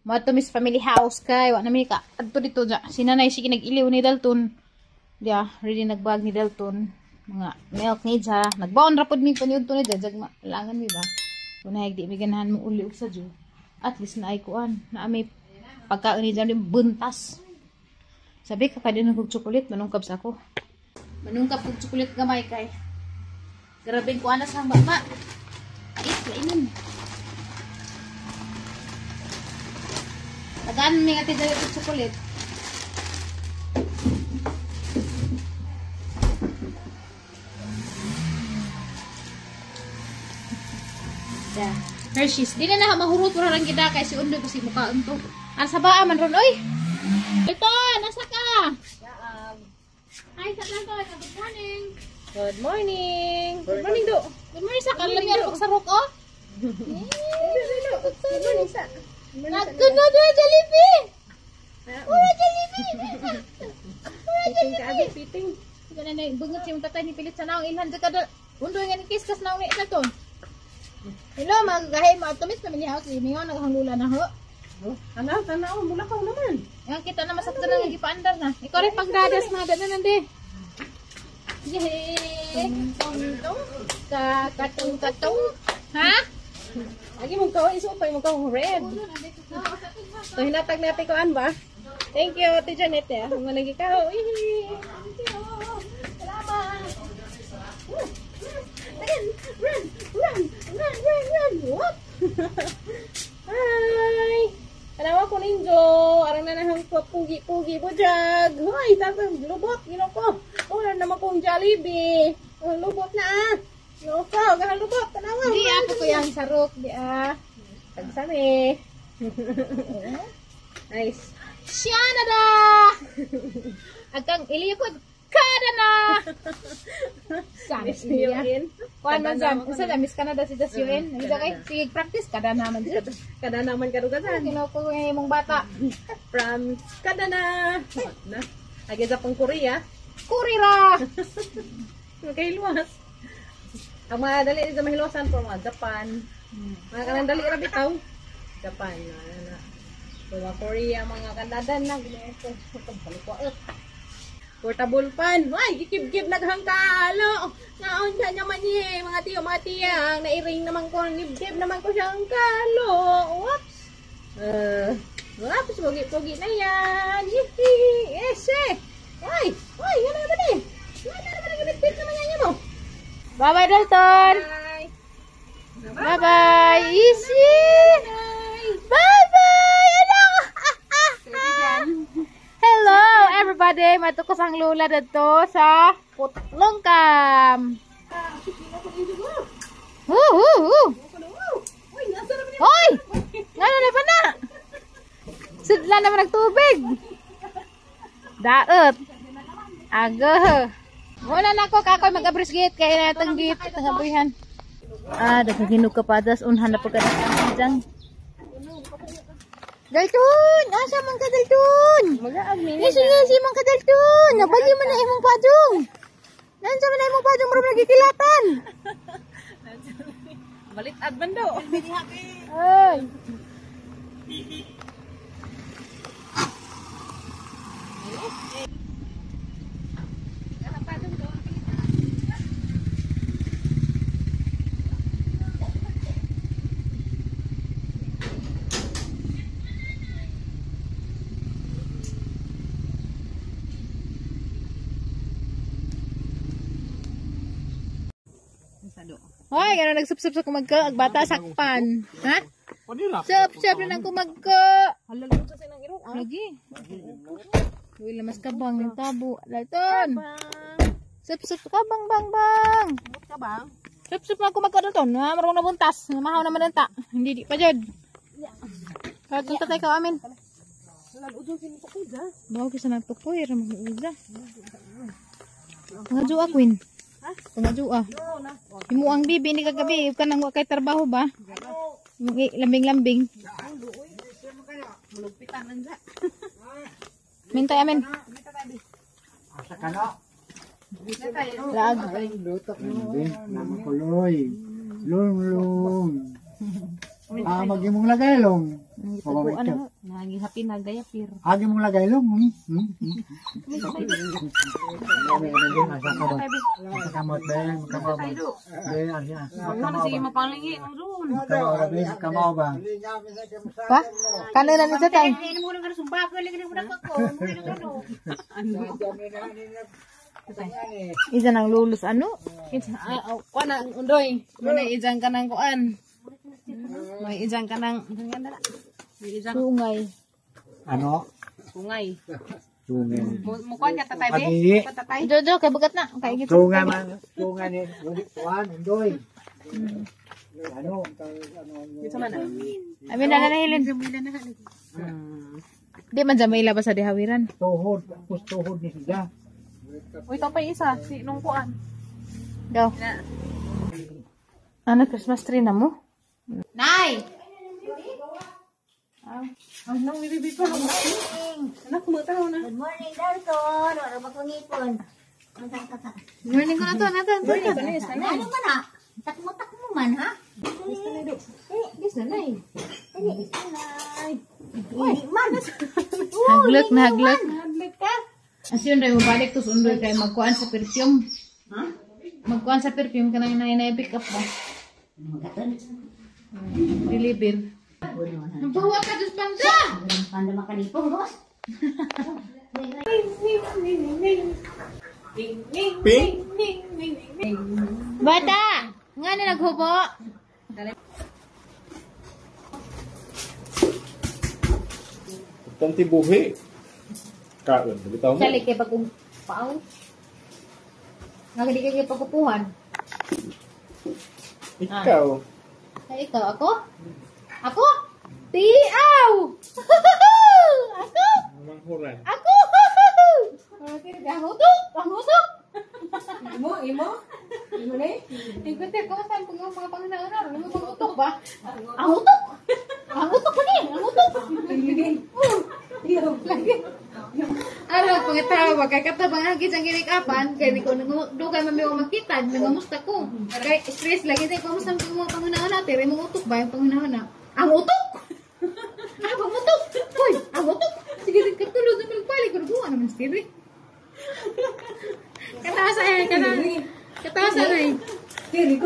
Mato mis family house kay wa na mi ka adto dito ja. Si nanay sige nag-iliw ni Dalton. Dia, ready nagbag ni Dalton. Mga milk ni ja. Nagbaon ra pud mi paniudto ni ja, jag langan mi ba. Kunay di mi ganahan mo uli og sa ju. At least naay kuan, naa may pagkaon ni ja buntas. Sabi ka kadin og chocolate manungkab sa ako. Manungkab og chocolate gamay kay. Grabeng kuan na sa baba. Ait, lainan. Tagaan mi nga ti dali chocolate. Yeah. Hershey's. Di na na mahurot ra lang gid kay si Undoy kasi mukhaon to. Asa ba man ron oy? Ito, nasa ka? Hi, sa lang. Good morning. Good morning. Good morning do. Good morning sa kalami arok sa rok oh. Good morning sa. Nagkunod na Jollibee. Ura Jollibee. Ura Jollibee. Fitting. Kana na bungot si tatay ni pilit sa naong ilhan sa kada. Undoy nga ni kiskas naong ni ito. Hello, mga gahay mo atomis family house ini nga naghanglula na ho. Ana, tanaw mulakaw naman. Yang kita na masaktan na gipaandar na. Ikaw rin pagdadas na dana nande. Yay! Tong Katong katong. Ha? Agi mong kaw iso pa mong kaw red. So hinatag natin ko an ba? Thank you Ate Janet ya. Mo lagi ka. Thank you. Salamat. Run, run, run, run, run, run. What? Hi. Tanawa ko ninjo. Arang na nahang pugi-pugi bujag. Hoy, tatang lubot ginoo ko. Wala naman kong Jollibee. Lubot na ah. Ginoo ko, gahang lubot. Tanawa. Di apo ko yang sarok di ah. Tagsami. Nice. Siya na da. Agkang iliyo ko kada na. Sa Miss Yuin. Kuan man sa unsa na Miss Canada si Just Yuin. Bisa kay sige practice kada naman. Kada naman karugasan. Ginoo ko imong bata. From Canada. Na. Agi sa pang Korea. Kurira. Magkahiluwas. Ang mga dali sa mahiluwasan po mga Japan. Mga kanang dali ra bitaw. Japan na. Mga Korea, mga Canada na ginoo ko. Palikwaot. Portable pan. Ay, gikib-gib naghangkalo. Naon siya naman eh, mga tiyo, mga tiyang. Nairing naman ko, nibdib naman ko siyang kalo. Whoops. Whoops, pogi-pogi na yan. Yihi. Ese. Ay, ay, ano naman eh. Ano naman ang gibit naman yan mo. Bye-bye, Dalton. Bye. Bye-bye. Easy. Bye-bye. Anak. Hello everybody, matukos ang lula dito sa Putlongkam. Hoy! Ngano na pa na? Sudla naman nagtubig. Daot. Aga. Muna na ako kakoy mag-abris gate kay natang gate tangabuhan. Ah, daghaginog ka padas unhan na pagkadaan dyan. Dalton! Asa man ka, Dalton? Ngisi, ngisi man ka, Dalton! Nabali man na imong padung! Nansa man na imong padung, marami nagkikilatan! Balitad man daw! Ay! Hoy, gano'n nagsupsup sa kumagka, agbata sakpan. Ha? Sup-sup na ng kumagka. Lagi. Uy, lamas ka bang ng tabo. Dalton. Sup-sup ka bang bang bang. Sup-sup na kumagka, Dalton. Ha, marunong na buntas. Mahaw naman ang ta. Hindi di pa jud. Kahit kung tatay ka amin. Bawo kasi nagtukoy, ramang uza. Mga juwa, Queen. Pangadua. Imo ang bibi ni kagabi, ka nang wa kay trabaho ba? Lambing-lambing. Mintay amin. Lag. Kuloy. Long long. Ah, magimong lagay long. Nangitaguan na. Nagihapin na gayapir. Agi mong lagay long. Sa kamot ba? Kamao ba? Ano sige mapanglingi nung zoon. Kamao ba? Kamao ba? Pa? Kano na nito tay? Isa nang lulos ano? Kuan na undoy. Muna ijang ka ng kuan. May ijang ka ng may ijang Sungay. Ano? sungay. Sungay. Mukuan ka tatay be? Pagi. Tatay. Jojo, kay bagat na. Kay gito. Sungay man. Sungay ni. Kuan, undoy. Ano? Dito man ah. Amin na nahilin. Di man Jamila ba sa dihawiran? Tuhod. Tapos tuhod ni siya. Uy, ito pa yung isa. Si nung kuan. Go. Na. Ano, Christmas tree na mo? Nay! Ay, nang bibi pa. Anak, kumataw na. Good morning, Dalton. Wala ba kong ipon? Morning ko na to, Nathan. Ano man ha? Takmo-takmo man ha? Dis na, Nay. Hindi man. Haglok na haglok. As yun, rin, mabalik to sundoy kay magkuan sa perfume. Ha? Magkuan sa perfume ka nang nanay pick up ba? Deliver. Nabuwa ka dos panda! Panda makalipong, boss. Bata! Nga na naghubo? Tanti buhi. Kaon, bitaw mo. Sali kay pag paaw. Nga di kay pagkupuhan. Ikaw. Ay, ikaw, ako? Ako? Tiaw! Ako? Manghuran. Ako! Ang utok! Ang utok! Imo, imo. Imo na eh. Ikaw, kumusta ang mga panginoon? Ano mo pang utok ba? Ang utok! Ang utok ko ni! Ang utok! Lagi. Ano, pangitawa, kay katabang agi sa ginikapan, kay di ko dugay mami ko makita, nangamusta ko. Kay stress lagi tay kumusta ang mga pangunahon na, pero imong utok ba yung pangunahon na? Ang utok! Ah, ang utok! Hoy, ang utok! Sige, di katulog naman pali, kuno buwa naman stiri. Kataas ay, kataas ay. Ne,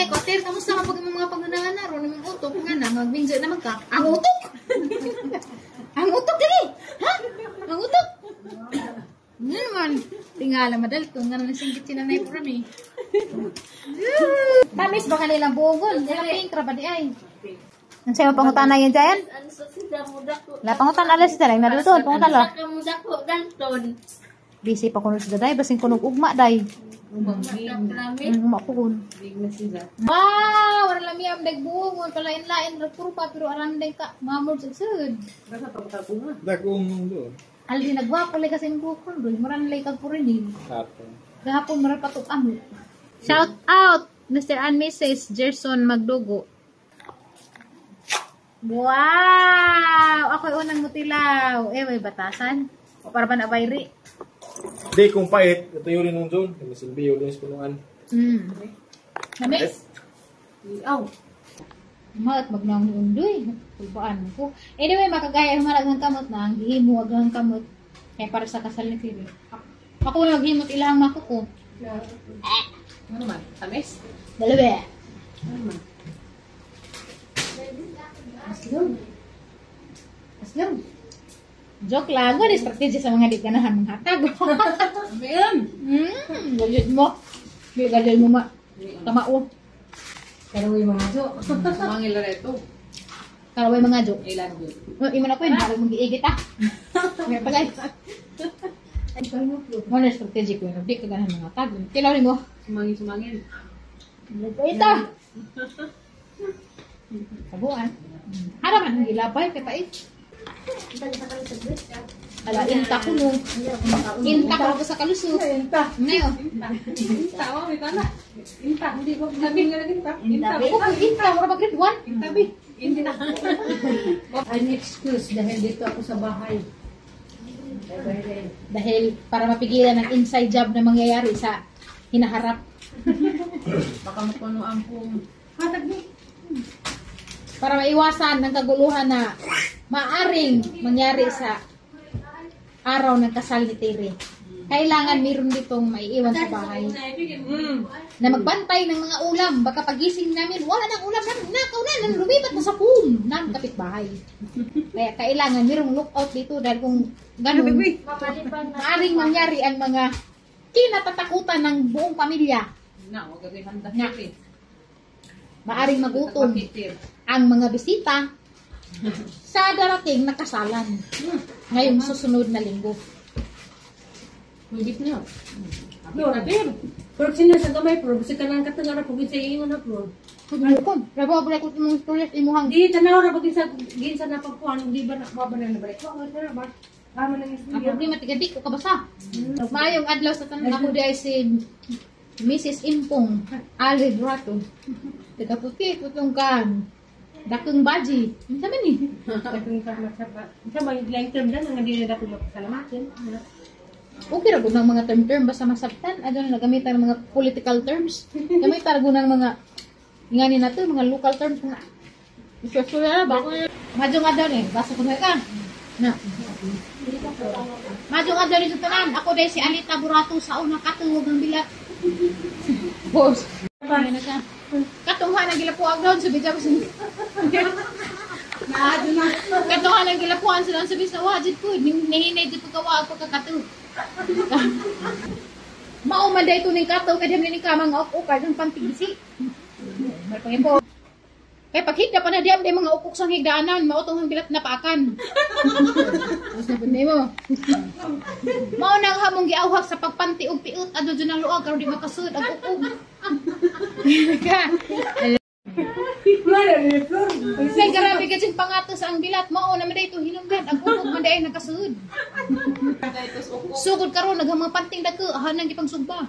kotir, kamusta ka pag imong mga pangunahon na ron imong utok nga na magbinjo naman ka. Ang utok! Ang utok dili. Ha? Ang utok. Ano naman? Tingala madal ko nga nang singgit si nanay purami. Tamis ba kanilang buongol? Nila pink ra ba di ay? Ang sayo pangutana yan Jayan? La pangutan ala si Tarang naluto, pangutan la. Busy pa kuno sa day, basin kuno ugma day. Ugma po kun. Wow, wala lami am dag buongol palain-lain ra puro pa pero aram day ka mamod sa sud. Dagong doon. Aldi nagwapo lay kasi ang buhok ko doon. Maran lay kag purinig. Ato. Gahapon maran patok amo. Shout out Mr. and Mrs. Gerson Magdugo. Wow! Ako'y unang mutilaw. Eh, may batasan. O para ba na bayri? Di kung pait, ito yun rin nung doon. May silbi yun sa punuan. Namis? Aw. Maat magnang ni Undoy. Kulbaan ko. Anyway, makagaya ang maragang kamot na ang gihimo agang kamot. Kaya para sa kasal ni Philip. Ako na maghimot ilang makuko. Ano man? Tamis? Dalawa. Ano man? Aslom. Aslom. Joke lang. Ano strategy sa mga di ganahan mong hatag. Amin! Galyod mo. Di galyod mo ma. Kamao. Karaway mga jo. Mangil reto. Karaway mga jo. I love you. Oh, imo na ko yun. Harap mong giigit ah. May pagay. Mo na strategy ko yun. Di ka ganahan mga hatag. Tilaw mo. Sumangil, sumangil. Ito. Sabuan. Haraman ang gilabay kay pait. Ala inta ko no. Inta ko sa kalusot. Inta. Ngayon. Inta, oh, may tana. Inta, hindi ko sabi nga lang inta. Inta. Ako kung inta, wala ba grade 1? Inta, bi. Inta. An excuse dahil dito ako sa bahay. Dahil para mapigilan ang inside job na mangyayari sa hinaharap. Baka mapuno ang kung hatag ni. Para maiwasan ang kaguluhan na maaring mangyari sa araw ng kasal ni Tere. Kailangan meron ditong maiiwan sa bahay na magbantay ng mga ulam. Baka pagising namin, wala nang ulam namin. Nakaw na, nang lumipat na sa pool ng kapitbahay. Kaya kailangan merong lookout dito dahil kung ganun, maaring mangyari ang mga kinatatakutan ng buong pamilya Na, wag gagawin handa. na maaring magutom ang mga bisita sa darating na kasalan ngayong susunod na linggo. Higit na. No, pero sino sa gamay pro, bisa ka lang katong ara pug sa ingon na pro. Kung rabo ko imong stories imuhang Di tanaw ra pag sa ginsa na pagkuan di ba na ba na balik. Wa na ba? Tama na ang istorya. problema tiga di ko kabasa. Maayong adlaw sa tanan, ako di ay si Mrs. Impong Ali Brato. Taga puti putong kan. Dakong baji. Unsa man ni? Katong ka masaba. Sa may lang term na nga di na dako mapasalamatin. Okay ra gud ng mga term-term basta masabtan. Adto na nagamitan ng mga political terms. Gamitan ra gud ng mga ngani nato mga local terms mga istorya ba? Madyo nga daw ni, basta ko ka. Na. Madyo nga daw ni sa tanan. Ako dahil si Alita Burato sa una katuwag ng bilat. Boss. Ano na ka? Katunghan ang gilapuan daw sa bijab sa Katunghan ang gilapuan sa sa bisa wajid ko. Nihinay di pagkawa pagkakatu. Mao man dahil ito ning kataw kay ni ka mga ok-ok ang pantigisi. Malpangin po. Kay paghigda pa na diyam day mga ukok sang higdaanan, mao tong ang bilat na paakan. Tapos na pud nimo. Mao nang hamong giawhag sa pagpanti og piut adto dyan ang luag karon di makasud ang ukog. Flor, ni flor. Kay grabe ka sing pangatos ang bilat, mao na man dayto hinungdan ang ukog man day nakasud. Sugod karon naghamang panting dagko hanang gipangsugba.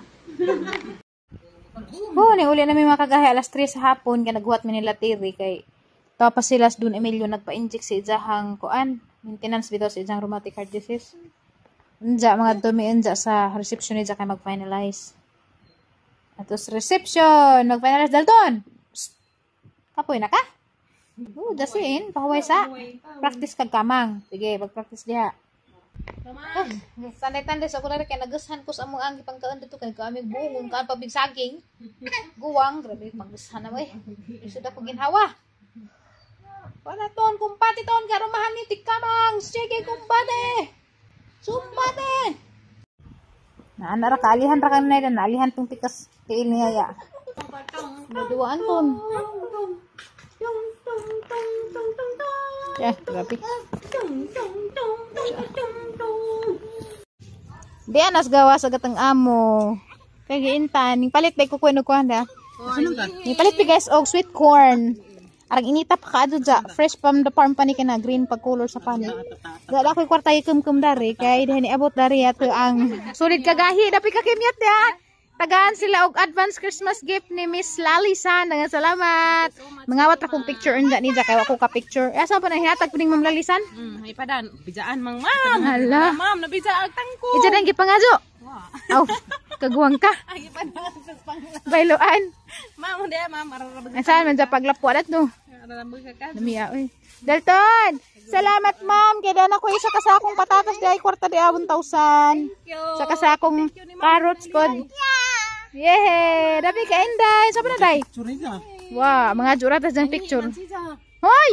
Oh, ni uli namin mga kagahi alas 3 sa hapon kay naghuwat mi nila Terry kay tapos sila sa Don Emilio nagpa-inject sa ijahang kuan maintenance bitaw sa ijahang rheumatic heart disease. Unja mga dumi unja sa reception niya kay mag-finalize. Atos reception, mag-finalize Dalton. Psst. Kapoy na ka? Oh, dasin, pahuway sa. Practice kag kamang. Sige, mag-practice diha. Ah, sanday-tanday sa kulang kay nagusahan ko sa among ang gipangkaon dito kay kami buong kaan pabig saging. Guwang, grabe panggusahan na mo eh. Isod ako ginhawa. Wala ton, kumpate ton, karumahan ni tikamang. Sige, kumpate. Sumbate. Naana ra kaalihan ra kang na naalihan tong tikas tiil niya ya. Naduwaan ton. Eh, grabe. Di anas gawa sa gatang amo. Kay giintan, ning palit bay ko kuno kuan da. Ning palit bi guys og sweet corn. Arang inita pa kaadto dya. Fresh from the farm pa ni kana green pag color sa pani. Wala ako'y kwarta ikum-kum dari kay diha niabot dari ato ang sulit kagahi dapi ka kimyat ya. Tagaan sila og advance Christmas gift ni Miss Lalisan. Daghang salamat. Mangawat ra kong picture unja ni kay wa ko ka picture. Asa pa na hinatag pining Ma'am Lalisan? May padan. Bijaan mang ma'am. Hala. Ma'am, nabijaan tangko. Ija dang gipangadyo. Aw, kaguwang ka. Ay, ipadan sa pang. Bayloan. Ma'am, hindi ma'am. Ararabag. Asaan man sa paglapuan at no? Ararabag ka. Namiya, oy. Dalton! Salamat, ma'am. Kaya dana ko isa kasakong patatas di ay kwarta di 1,000. Sa kasakong carrots pod. Yehey! Dapi ka, Inday. Sabi na, Day? Wow, mga juratas ng picture. Hoy!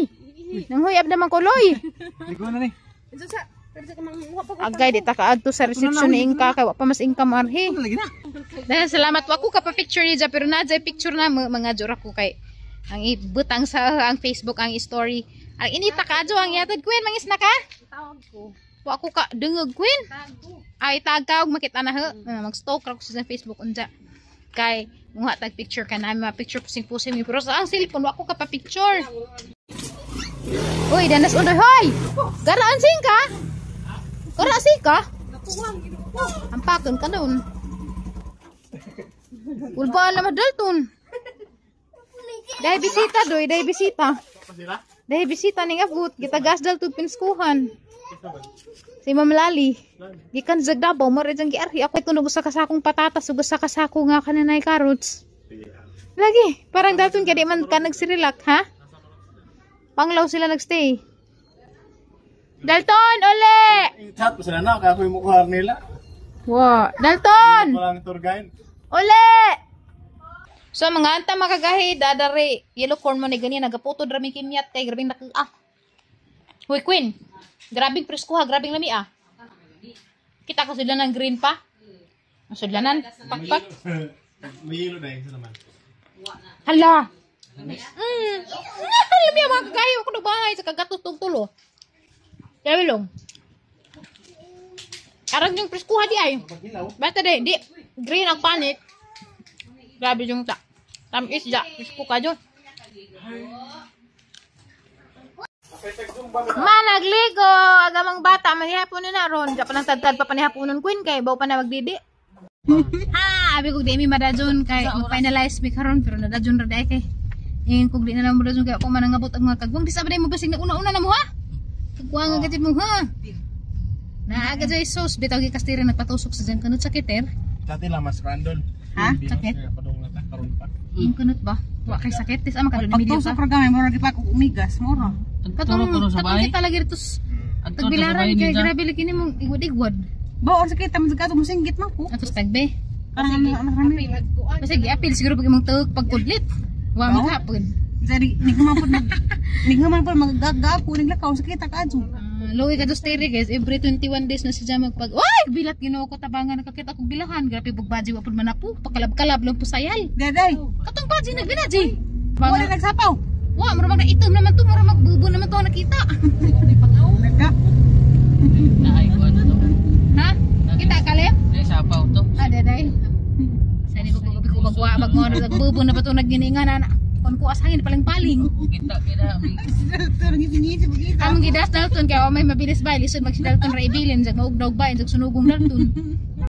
Nang huyab naman kuloy. Ligo na ni. Agay, di ta kaadto sa reception ni Ingka. Kay wa pa mas Ingka marhi. Lagi na. Dahil salamat wa ko ka pa picture niya pero na picture na mga jura ko kay ang ibutang sa ang Facebook ang story. Ang inita ka adyo ang yatod Queen mangisna ka? Tawag ko. Wa ko ka dungog Queen. Tawag ko. Ay tag ka og makita na ha. Mag-stalk ra ko sa Facebook unja. Kay muha tag picture ka na mga picture pusing-pusing mi pero sa ang cellphone wa ko ka pa picture. Uy, danas undoy hoy. Garaan sing ka? Garaan sing ka? Ampakon ka doon. Ulbaan naman Dalton. Dahil bisita doy, dahil bisita. Dahil bisita ning abot, gitagas dal tug pinskuhan. Si Ma'am Lali. Gikan sa Davao, mo rin giarhi ako tunog sa kasakong patatas ug sa kasako nga kananay carrots. Lagi, parang Dalton kay di man ka nagsirilak, ha? Panglaw sila nagstay. Dalton, uli! I-chat pa sila na, kaya ako yung mukha nila. Wa, Dalton! Walang tour guide. Uli! So mga anta makagahi, dadari, yellow corn mo ni ganyan, nagaputod rami kimyat kay grabing nak ah. Huy Queen, grabing presko ha, grabing lami ah. Kita ka sudlan ng green pa. Sudlanan, pakpak. May yelo na yun naman. Hala. Lami ang mga kagahi, ako nagbahay sa kagatos tong tulo. Kaya long. Arang yung preskuha di ay. Basta di, di green ang panit. Grabe yung ta. Tamis ja, presko ka dyan. Managligo, agamang bata, manihapon na ron. Diya pa nang tadtad pa panihaponon queen kay baw pa na magdidi. Ha, abi kog di mi madadyon kay mag-finalize mi karon pero nadadyon ra di kay. Ingin kog di na lang madadyon kay ako manangabot ang mga kagwang. Di sa ba mo basig na una-una na mo ha? Kagwang ang gajid mo ha? Naa gajay sauce bitaw gikastiri nagpatusok sa dyan kanot sa kiter. Dati lang mas randol. Ha? Sakit? Padung na ta, karon pa. Ang kanot ba? Wa kay sakit tis ama kadto ni Pagtusok ra gamay mura di pa ko umigas mura. Katong katong kita lagi dito tagbilaran kay grabe lagi nimo igwad-igwad. Baon sa kita man sa kato musinggit man ko. Atos tagbe. Parang ano ano kami. Basta giapil siguro pag imong tuog pagkudlit. Wa maghapon. Jadi nighuman pud mag nighuman pud maggagapo naglakaw sa kita kadto. Luwi ka dos tere guys, every 21 days na siya magpag Uy, bilat Ginoo ko tabangan nakakita kog bilahan. Grabe bug baji wa pud manapo, pakalab-kalab lang po sayal. Daday. Katong baji nagbinaji. Wala nagsapaw. Wa, mura mag naitom naman to, mura magbubo naman to ang nakita. Nagka. Ha? Kita kalem? Ay, sapaw to. Ah, daday. Sa ni ko ko magwa magmo nagbubo na ba to nagginingan ana. Kon kuas hangin paling-paling. Among gidas Dalton kay may mabilis ba lisod mag si Dalton ra ibilin jag maugnaw ba jag sunugong Dalton.